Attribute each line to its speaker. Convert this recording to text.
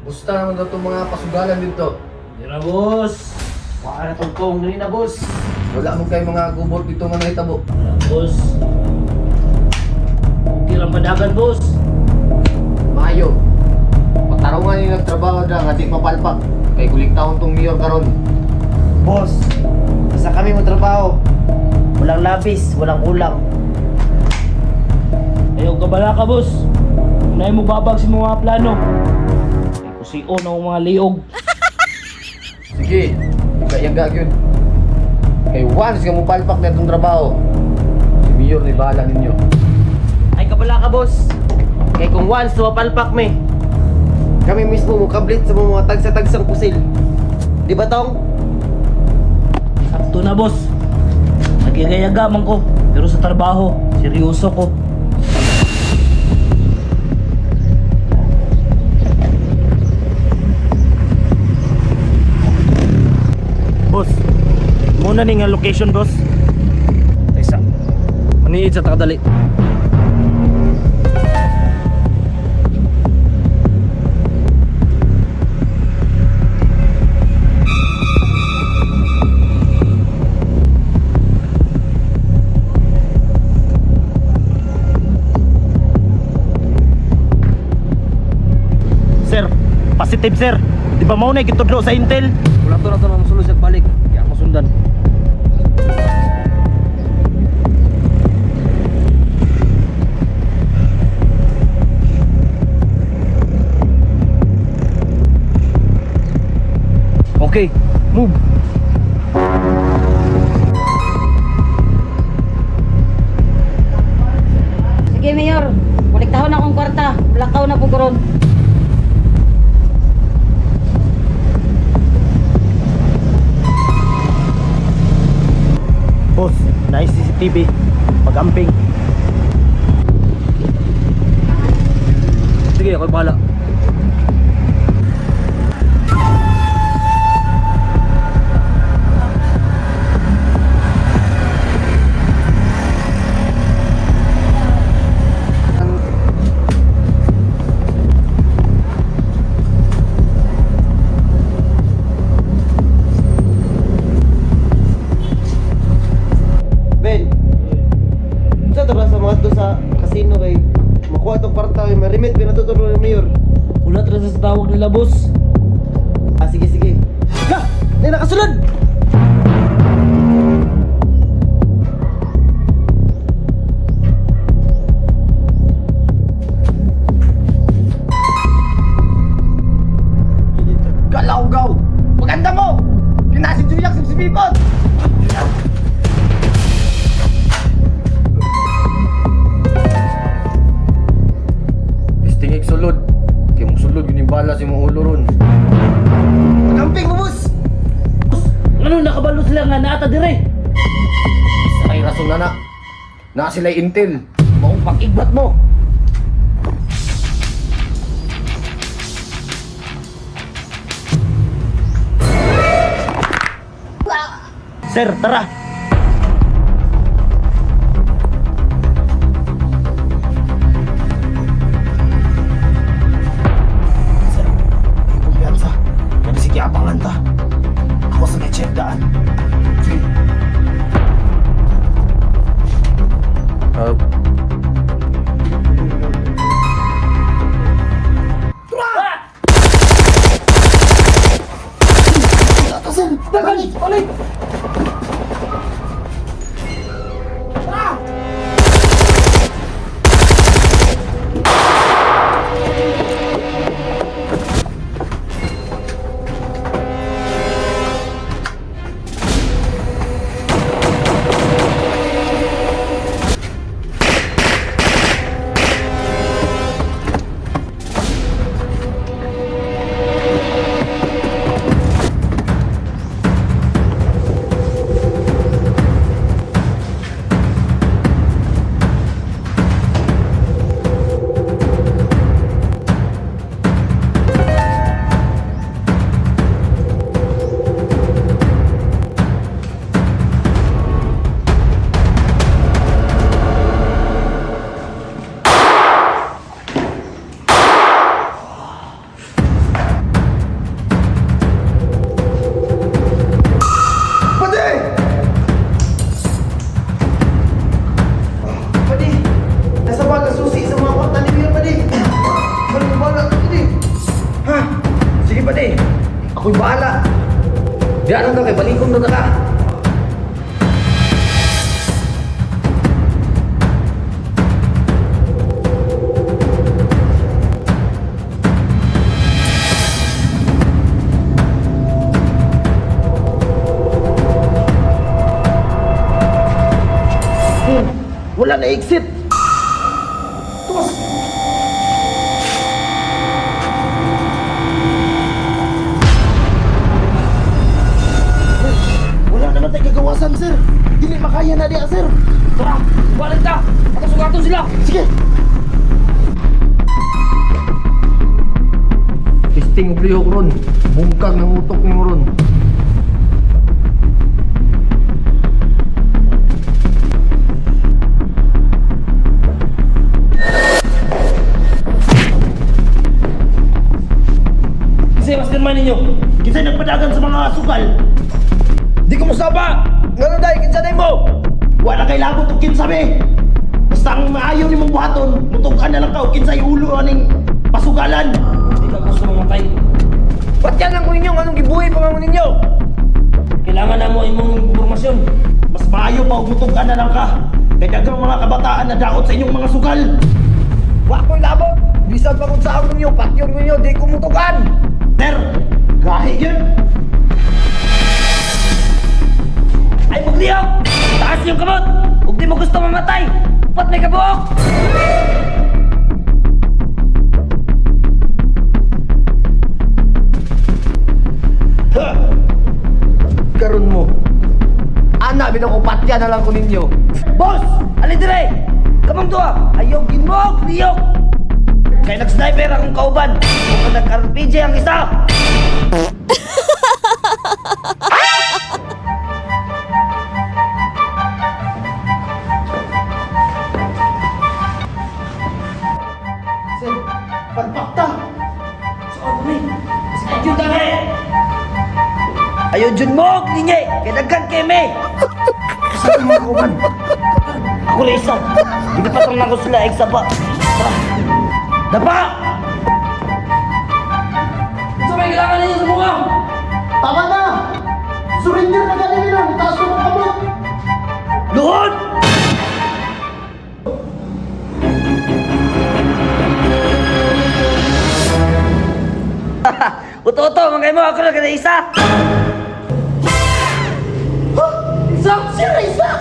Speaker 1: Musta naman daw itong mga pasugalan dito?
Speaker 2: Dira, boss.
Speaker 3: Wala na tungtong diri na, boss.
Speaker 1: Wala mo kay mga gubot dito nga nahitabo.
Speaker 2: Wala, boss. Okay lang padagan, boss.
Speaker 1: Maayo. Patarungan yung nagtrabaho dra nga di mapalpak. Kay kuliktahon tong mayor karon.
Speaker 3: Boss, basta kami mo trabaho. Walang labis, walang kulang.
Speaker 2: Ayaw ka bala ka, boss. Unay mo babag sa mga plano. Kay kusio na ang mga liog.
Speaker 1: Sige, yaga gyud. Kay once nga mupalpak na itong trabaho, si mayor ni bahala ninyo.
Speaker 3: Ay kabala ka, boss. Kay kung once mapalpak me. Kami mismo mo kablit sa mga tagsa-tagsang pusil. Di ba, Tong?
Speaker 2: Sakto na, boss. Nagyagayaga man ko. Pero sa trabaho, seryoso ko.
Speaker 4: Boss, muna ni nga location, boss.
Speaker 5: Taysa. Maniid sa takadali.
Speaker 4: Sir, positive sir. Di ba mao na gitudlo sa Intel?
Speaker 5: Wala to na to nang sulod sa balik. Kaya masundan. Okay, move.
Speaker 6: Sige, Mayor. Kolektahon akong kwarta. Blackout na po karon.
Speaker 4: Boss, na CCTV. Pag-amping.
Speaker 5: Sige, ako bahala.
Speaker 3: Ben, sa tara sa mga to sa casino kay makuha tong kwarta kay marimit binatuturo ni Mayor.
Speaker 2: Wala talaga sa tawag nila, boss.
Speaker 3: Ah, sige, sige. La! Nay nakasulod!
Speaker 1: Galaw-gaw! Maganda mo! Kinasi Juliak sa sipipot! Pistingig sulod. Kay mong sulod yun yung bala sa imong ulo ron.
Speaker 3: Pag-amping mo, boss!
Speaker 2: Ano, nakabalo sila nga naata dire.
Speaker 1: Isa kay rason na na. Na sila intel. Maong pag-igbat mo.
Speaker 4: Sir, tara.
Speaker 7: Sir, may kumpiyansa. Kaya sige, abangan ta. Ako sa check daan.
Speaker 1: Sige. Ako'y bahala. Diyan lang ka kay balikon na ka.
Speaker 7: Wala na exit. Tumas. Sir, wala naman tayo gagawasan, sir. Dili makaya na diya, sir.
Speaker 5: Tara, balik ta. Pagkasugaton sila.
Speaker 7: Sige.
Speaker 1: Testing og lihok ron. Bungkag ng utok nimo ron.
Speaker 2: Kasi mastermind ninyo.
Speaker 4: Kinsay nagpadagan sa mga sukal?
Speaker 1: Di ko mosaba. Ngano dai kinsa day mo?
Speaker 4: Wala kay labot og kinsa be. Basta ang maayo nimong buhaton, mutug-an na lang ka og kinsay ulo aning pasugalan.
Speaker 2: Di ka gusto mamatay.
Speaker 1: Patyan lang ko ninyo nganong gibuhi pa man ko ninyo.
Speaker 2: Kailangan na mo imong impormasyon.
Speaker 4: Mas maayo pa og mutug-an na lang ka. Kay daghang mga kabataan na daot sa inyong mga sugal.
Speaker 1: Wa ko'y labot. Bisan pa kung saan ninyo, patyon ko ninyo, di ko mutukan.
Speaker 4: Ter, gahi gyud.
Speaker 2: Ay maglihok! Taas yung kamot! Ug di mo gusto mamatay! Upat may kabuok!
Speaker 1: Karon mo. Ana bitaw ko patyan na lang ko ninyo.
Speaker 2: Boss! Alin dire! Kamang duha! Ayaw ginmog! Liyok! Kay nag-sniper akong kauban! Kung nag-RPG ang isa!
Speaker 7: Sir, palpak ta.
Speaker 2: Ayun dami! Ayaw dyan mo! Lingi! Kay daghan kay me!
Speaker 1: Sa mga kauban.
Speaker 2: Ako rin isa! Ginapatong na ko sila eksa pa! Tara! Dapa!
Speaker 5: Sa may kailangan ninyo sa bunga.
Speaker 7: Tama na. Surrender na ganin nila. Taas mo ang kamot.
Speaker 2: Luhod! Uto-uto, mga mo ako na kada isa!
Speaker 7: Isa! Sir, isa!